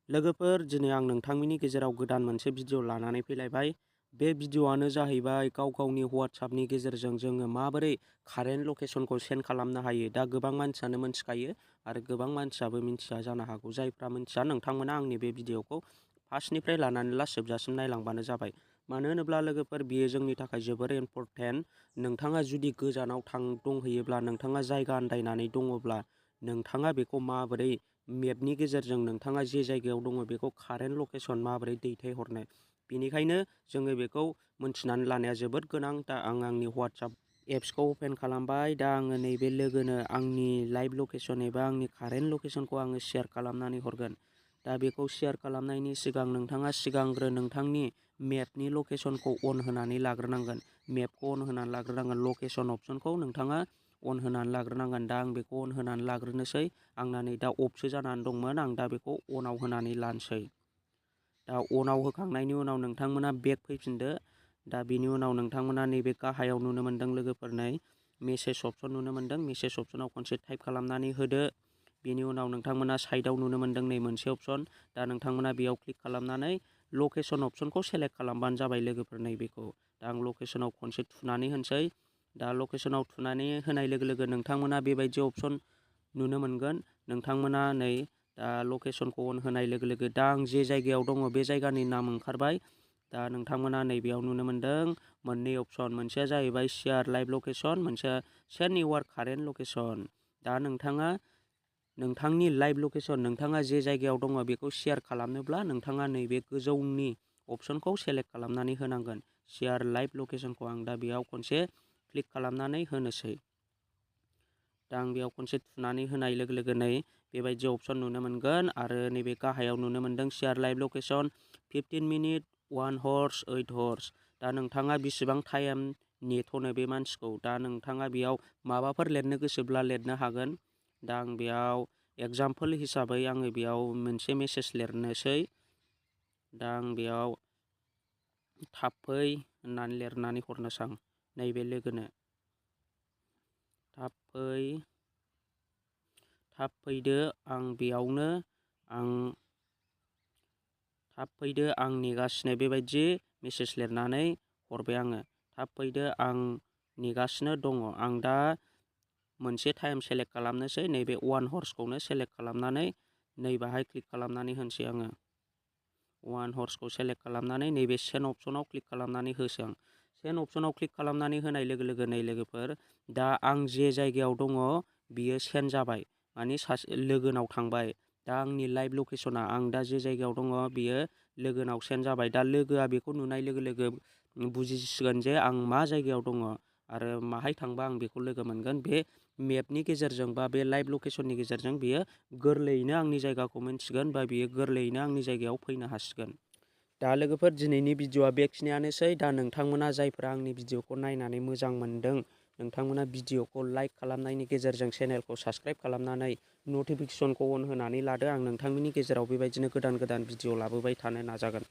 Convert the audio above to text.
लोगोफोर दिनै आं नोंथांमोननि गेजेराव गोदान मोनसे भिडिअ लानानै फैलायबाय। बे भिडिअआनो जाहैबाय गाव गावनि WhatsAppनि गेजेरजों जोङो माबोरै कारेन्ट लकेसनखौ सेन्ड खालामनो हायो। दा गोबां मानसियानो मिथिखायो आरो गोबां मानसियाबो मिथिया जानो हागौ। जायफ्रा मिथिया नोंथांमोना आंनि बे भिडिअखौ फार्स्टनिफ्राय लानानै लास्ट जोबजासिम नायलांबानो जाबाय। मानो होनोब्ला लोगोफोर बियो जोंनि थाखाय जोबोर इम्परटेन्ट। नोंथाङा जुदि गोजानाव दंहैयोब्ला, नोंथाङा जायगा आन्दायनानै दङब्ला, नोंथाङा बेखौ माबोरै मेपनि गेजेरजों नोंथाङा जे जायगायाव दङ बेखौ कारेन्ट लकेसन माबोरै दैथायहरनो, बेनिखायनो जोङो बेखौ मोनथिनानै लानाया जोबोद गोनां। दा आं आंनि WhatsApp एप्सखौ अपेन खालामबाय। दा आङो नैबे लोगोनो आंनि लाइभ लकेसन एबा आंनि कारेन्ट लकेसनखौ आङो शेयार खालामनानै हरगोन। दा बेखौ शेयार खालामनायनि सिगां नोंथाङा सिगांग्रो नोंथांनि मेपनि लकेसनखौ अन होनानै लाग्रोनांगोन। मेपखौ अन होनानै लाग्रोनांगोन। लकेसन अपसनखौ नोंथाङा अन होनानै लाग्रोनांगोन। दा आं बेखौ अन होनानै लाग्रोनोसै। आंना नै दा अफसो जानानै दंमोन। आं दा बेखौ अनाव होनानै लानोसै। दा अनाव होखांनायनि उनाव नोंथांमोना बेक फैफिनदो। दा बेनि उनाव नोंथांमोना नैबे गाहायाव नुनो मोन्दों लोगोफोर, नै मेसेज अपसन नुनो मोन्दों। मेसेज अपसनाव खनसे टाइप खालामनानै होदो। बेनि उनाव नोंथांमोना साइडआव नुनो मोन्दों नै मोनसे अपसन। दा नोंथांमोना बेयाव क्लिक खालामनानै लकेसन अपसनखौ सेलेक्ट खालामबानो जाबाय लोगोफोर। नैबेखौ दा आं लकेसनाव खनसे थुनानै होनोसै। दा लकेसनाव थुनानै होनाय लोगो लोगो नोंथांमोना बेबायदि अपसन नुनो मोनगोन। नोंथांमोना नै दा लकेसनखौ अन होनाय लोगो लोगो दा आं जे जायगायाव दङ बे जायगानि नाम ओंखारबाय। दा नोंथांमोना नैबेयाव नुनो मोन्दों मोननै अपसन। मोनसेया जाहैबाय शेयार लाइभ लकेसन, मोनसेया सेन्ड इउआर कारेन्ट लकेसन। दा नोंथाङा नोंथांनि लाइभ लकेसन, नोंथाङा जे जायगायाव दङ बेखौ शेयार खालामनोब्ला नोंथाङा नैबे गोजौनि अपसनखौ सेलेक्ट खालामनानै होनांगोन। शेयार लाइभ लकेसनखौ आं दा बेयाव खनसे क्लिक खालामनानै होनोसै। दा आं बेयाव खनसे थुनानै होनाय लोगो लोगो नै बेबायदि अपसन नुनो मोनगोन। आरो नैबे गाहायाव नुनो मोन्दों share live location 15 minute 1 hours 8 hours. दा नोंथाङा बेसेबां टाइम नेथ'नो बे मानसिखौ, दा नोंथाङा बेयाव माबाफोर लिरनो गोसोब्ला लिरनो हागोन। दा आं बेयाव एगजामपोल हिसाबै आङो बेयाव मोनसे मेसेज लिरनोसै। दा आं बेयाव थाब फै होननानै लिरनानै हरनोसै आं नैबे लोगोनो। थाब फैदो, आं बेयावनो थाब फैदो, आं नेगासिनो, बेबायदि मेसेज लिरनानै हरबाय आङो। थाब फैदो, आं नेगासिनो दङ। आं दा मोनसे टाइम सेलेक्ट खालामनोसै। नैबे 1 हर्सखौनो सेलेक्ट खालामनानै नैबाहाय क्लिक खालामनानै होनोसै आङो। 1 हर्सखौ सेलेक्ट खालामनानै नैबे सेन्ड अपसनाव क्लिक खालामनानै होसै आं। सेन्ड अपसनाव क्लिक खालामनानै होनाय लोगो लोगो नै लोगोफोर, दा आं जे जायगायाव दङ बियो सेन्ड जाबाय, माने सासे लोगोनाव थांबाय। दा आंनि लाइभ लकेसना, आं दा जे जायगायाव दङ बियो लोगोनाव सेन्ड जाबाय। दा लोगोआ बेखौ नुनाय लोगो लोगो बुजिसिगोन जे आं मा जायगायाव दङ आरो माहाय थांबा आं बेखौ लोगो मोनगोन। बे मेपनि गेजेरजों बा बे लाइभ लकेसननि गेजेरजों बियो गोरलैयैनो आंनि जायगाखौ मिन्थिगोन बा बियो गोरलैयैनो आंनि जायगायाव फैनो हासिगोन। दा लोगोफोर दिनैनि भिडिअआ बेखिनियानोसै। दा नोंथांमोना जायफ्रा आंनि भिडिअखौ नायनानै मोजां मोनदों, नोंथांमोना भिडिअखौ लाइक खालामनायनि गेजेरजों चेनेलखौ साबस्क्राइब खालामनानै नटिफिकेसनखौ अन होनानै लादो। आं नोंथांमोननि गेजेराव बेबायदिनो गोदान गोदान भिडिअ लाबोबाय थानो नाजागोन।